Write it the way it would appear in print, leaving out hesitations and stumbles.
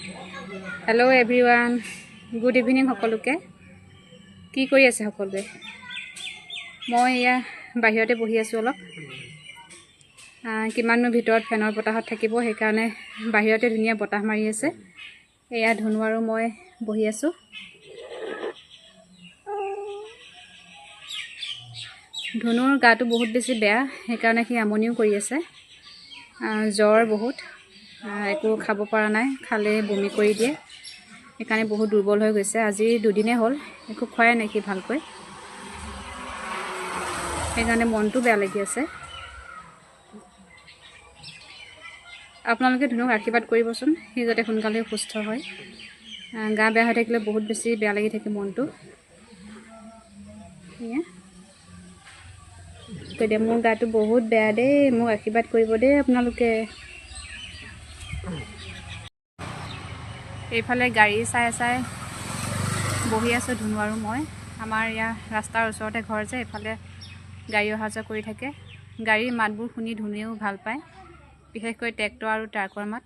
Hello' everyone, good evening সকলোকে। কি কৰি আছে সকলোৱে? মই এয়া বাহিৰতে বহি আছোঁ অলপ। কিমাননো ভিতৰত ফেনৰ বতাহত থাকিব, সেইকাৰণে বাহিৰতে ধুনীয়া বতাহ মাৰি আছে। এয়া ধুনু আৰু মই বহি আছোঁ। ধুনুৰ গাটো বহুত বেছি বেয়া, সেইকাৰণে সি আমনিও কৰি আছে। জ্বৰ বহুত, একো খাব পৰা নাই, খালে বমি কৰি দিয়ে, সেইকাৰণে বহুত দুৰ্বল হৈ গৈছে। আজি দুদিনেই হ'ল একো খোৱাই নাই সি ভালকৈ, সেইকাৰণে মনটো বেয়া লাগি আছে। আপোনালোকে ধুনুক আশীৰ্বাদ কৰিবচোন, সি যাতে সোনকালে সুস্থ হয়। গা বেয়া হৈ থাকিলে বহুত বেছি বেয়া লাগি থাকে মনটো। এয়া কৈ দিয়া, মোৰ গাটো বহুত বেয়া দেই, মোক আশীৰ্বাদ কৰিব দেই আপোনালোকে। এইফালে গাড়ী চাই চাই বহি আছোঁ ধুনু আৰু মই। আমাৰ ইয়াৰ ৰাস্তাৰ ওচৰতে ঘৰ যে, এইফালে গাড়ী অহা যোৱা কৰি থাকে। গাড়ীৰ মাতবোৰ শুনি ধুনুৱেও ভাল পায়, বিশেষকৈ ট্ৰেক্টৰ আৰু ট্ৰাকৰ মাত।